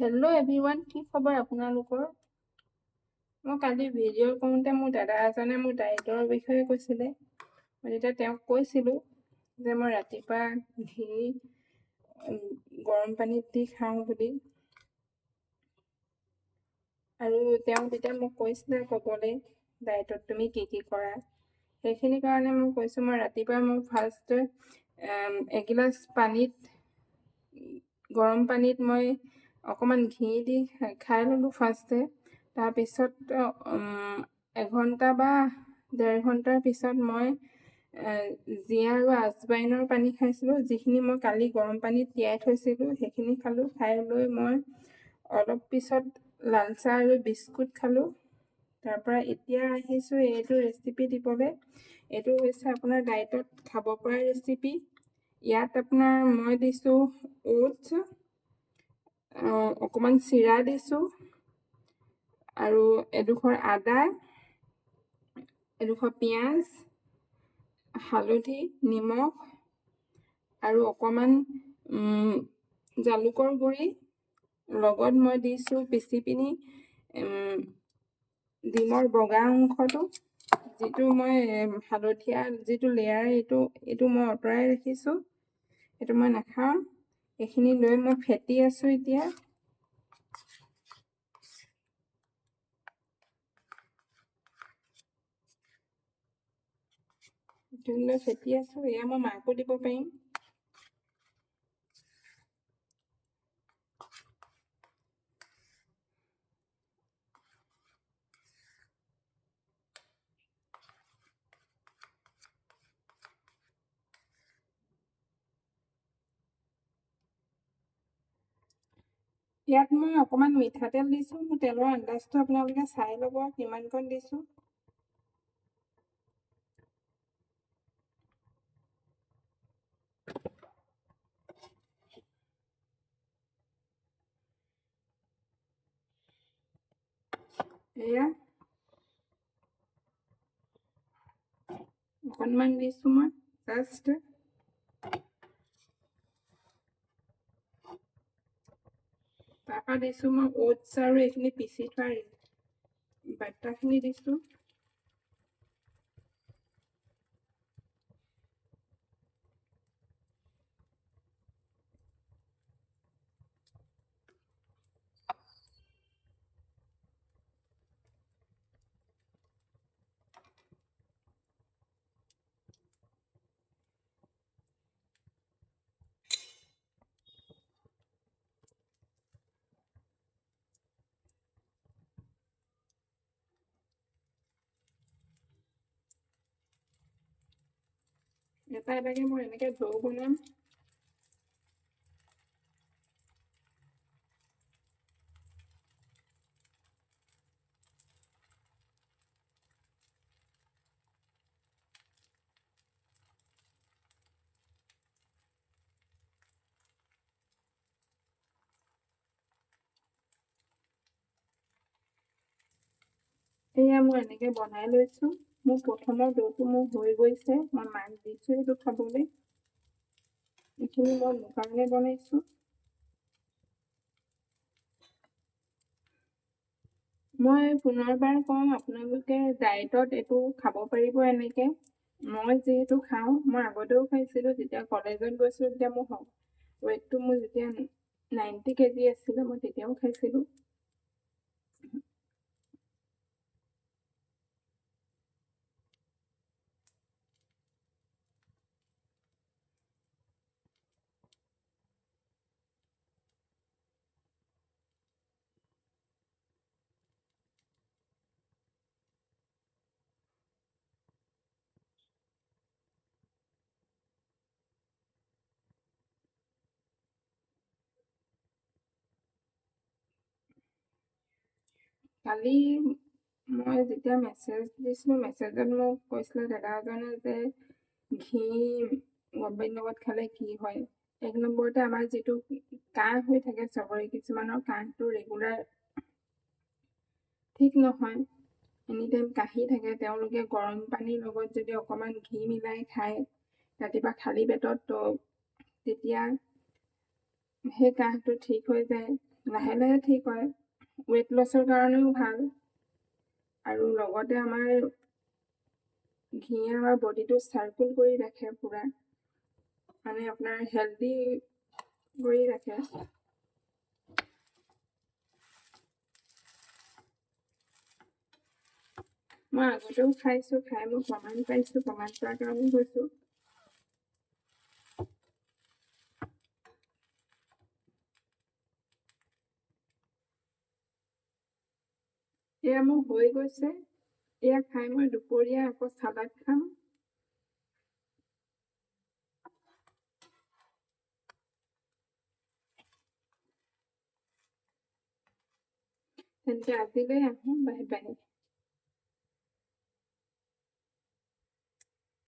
Hello' everyone, কি খবৰ আপোনালোকৰ? মই কালি ভিডিঅ' কৰোঁতে মোৰ দাদা এজনে মোৰ ডায়েটৰ বিষয়ে কৈছিলে। মই তেতিয়া তেওঁক কৈছিলোঁ যে মই ৰাতিপুৱা ঘি গৰম পানীত দি খাওঁ বুলি। আৰু তেওঁ তেতিয়া মোক কৈছিলে ক'বলৈ ডায়েটত তুমি কি কি কৰা, সেইখিনি কাৰণে মই কৈছোঁ। মই ৰাতিপুৱা মই ফাৰ্ষ্ট এগিলাচ পানীত, গৰম পানীত মই অকণমান ঘি দি খাই ল'লোঁ ফাৰ্ষ্টে। তাৰপিছত এঘণ্টা বা ডেৰ ঘণ্টাৰ পিছত মই জীৰা আৰু আজৱাইনৰ পানী খাইছিলোঁ। যিখিনি মই কালি গৰম পানীত তিয়াই থৈছিলোঁ সেইখিনি খালোঁ। খাই লৈ মই অলপ পিছত লাল চাহ আৰু বিস্কুট খালোঁ। তাৰপৰা এতিয়া আহিছোঁ এইটো ৰেচিপি দিবলৈ। এইটো হৈছে আপোনাৰ ডায়েটত খাব পৰা ৰেচিপি। ইয়াত আপোনাৰ মই দিছোঁ অ'টছ, অকণমান চিৰা দিছোঁ আৰু এডোখৰ আদা, এডোখৰ পিঁয়াজ, হালধি, নিমখ আৰু অকণমান জালুকৰ গুড়ি। লগত মই দিছোঁ পিচি পিনি ডিমৰ বগা অংশটো, যিটো মই হালধীয়া যিটো লেয়াৰ এইটো মই আঁতৰাই ৰাখিছোঁ, এইটো মই নাখাওঁ। এইখিনি লৈ মই ফেটি আছোঁ এতিয়া। লৈ ফেটি আছোঁ। এয়া মই মাকো দিব পাৰিম। ইয়াত মই অকণমান মিঠাতেল দিছোঁ। মোৰ তেলৰ আন্দাজটো আপোনালোকে চাই ল'ব কিমানকণ দিছোঁ। এয়া অকণমান দিছোঁ মই জাষ্ট। তাৰপৰা দিছোঁ মই অ'টছ আৰু এইখিনি পিচি থোৱা বাটাৰখিনি দিছোঁ। এটা এটাকৈ মই এনেকৈ দৌ বনাম। এয়া মই এনেকৈ বনাই লৈছোঁ। মোৰ প্ৰথমৰ দৌটো মোৰ হৈ গৈছে। মই মাক দিছোঁ এইটো খাবলৈ। এইখিনি মই মোৰ কাৰণে বনাইছোঁ। মই পুনৰবাৰ কওঁ, আপোনালোকে ডায়েটত এইটো খাব পাৰিব এনেকৈ। মই যিহেতু খাওঁ, মই আগতেও খাইছিলোঁ। যেতিয়া কলেজত গৈছিলোঁ তেতিয়া মোৰ ৱেইটটো মোৰ যেতিয়া 90 কেজি আছিলে, মই তেতিয়াও খাইছিলোঁ। কালি মই যেতিয়া মেছেজ দিছিলোঁ, মেছেজত মোক কৈছিলে দাদা এজনে যে ঘি গৰম পানীৰ লগত খালে কি হয়। এক নম্বৰতে আমাৰ যিটো কাহ হৈ থাকে চবৰে, কিছুমানৰ কাহটো ৰেগুলাৰ ঠিক নহয়, এনি টাইম কাহি থাকে। তেওঁলোকে গৰম পানীৰ লগত যদি অকণমান ঘি মিলাই খায় ৰাতিপুৱা খালী পেটত, তো তেতিয়া সেই কাহটো ঠিক হৈ যায়। লাহে লাহে ঠিক হয়। ৱেইট লছৰ কাৰণেও ভাল আৰু লগতে আমাৰ ঘিয়ে আমাৰ বডিটো চাৰ্কুল কৰি ৰাখে পূৰা, মানে আপোনাৰ হেল্ডি কৰি ৰাখে। মই আগতেও খাইছোঁ, খাই মই প্ৰমাণ পাইছোঁ, প্ৰমাণ পোৱাৰ কাৰণে কৈছোঁ। এয়া মোৰ হৈ গৈছে। এয়া খাই মই দুপৰীয়া আকৌ চালাড খাম। তেন্তে আজিলৈ আহোঁ, বাই বাই।